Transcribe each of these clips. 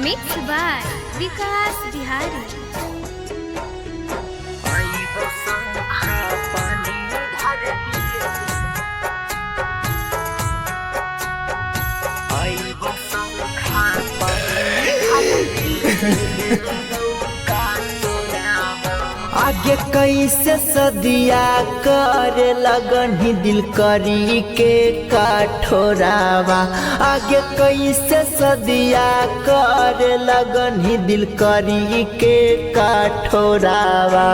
Mix by Vikas Bihari. आगे कैसे सदिया करे लगन ही दिल करी के काठोरावा। आगे कैसे सदिया करे लगन ही दिल करी के काठोरावा।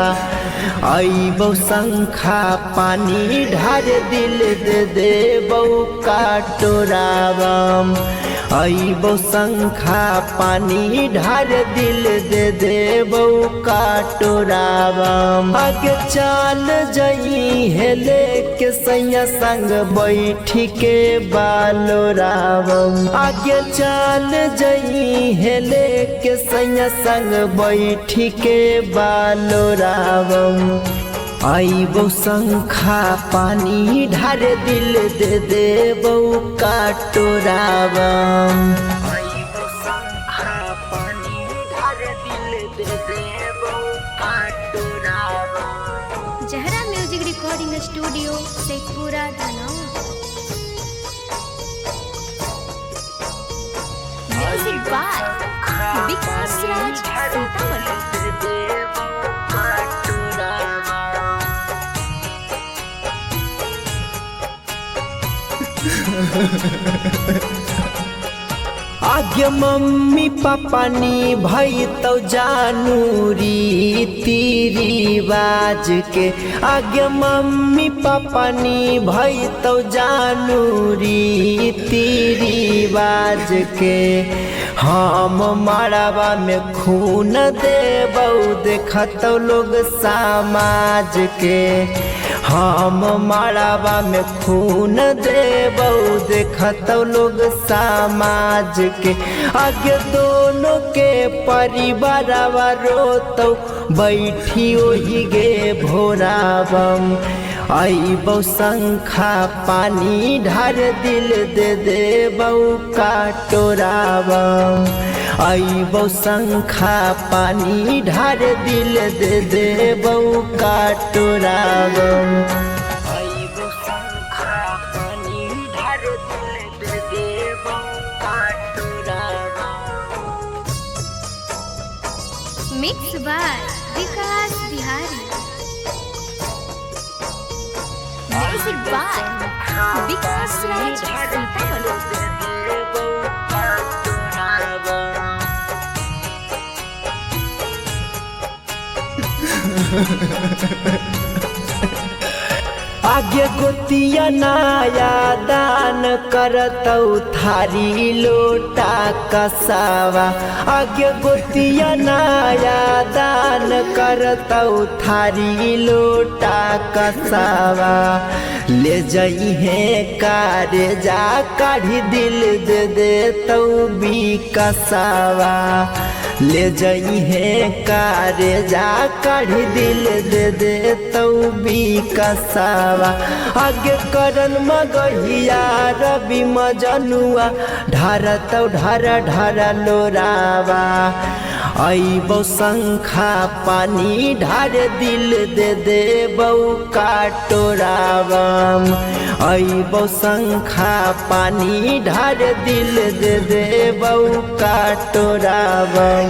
अइबौ शंखा पानी ढार दिल दे देबौ काटोरावा। अइबौ शंखा पानी ढार दिल दे देबौ काटोरावा। आगे चाल जई हेले के सैया संग बैठी के बालोरावम। आगे चाल जई हेले के सैया संग बैठी के बालोरावम। अइबौ शंखा पानी ढार दिल दे देबौ काटोरावम। अइबौ शंखा पानी ढार दिल दे देबौ काटोरावम। Zahra music recording studio, Sheikhpura, Dhanaur. Music by Vikas Raj, Sitamarhi. आगे मम्मी पापा नी भई तो जानू रीति रिवाज के। आगे मम्मी पापा नी भई तो जानू रीति रिवाज के। हम मड़वा में खून देबौ देखतौ लोग समाज के। हम मड़वा में खून देबौ देखतौ लोग समाज के। आगे दोनों के परिवारवा रोतौ बैठी ओही गे भोरावम। अइबौ शंखा पानी ढार दिल दे देबौ काटोरावम। अइबौ शंखा पानी ढार दिल दे देबौ काटोरावम। अइबौ शंखा पानी ढार दिल दे देबौ काटोरावम। Mix by Vikas Bihari. Music by Vikas Raj, Sitamarhi. आगे गोतिया नाया दान करतौ थारी लोटा कसावा। आगे गोतिया नाया दान करतौ थारी लोटा कसावा। ले जइहे कारे जा काढ़ी दिल दे देतौ बिकसावा। ले जइहे कारे जा काढ़ी दिल दे देतौ बिकसावा। आगे करन मगहिया रवि मजनुआ ढारतौ ढार ढार लोरावा। अइबौ शंखा पानी ढार दिल दे देबौ काटोरावम। अइबौ शंखा पानी ढार दिल दे देबौ काटोरावम।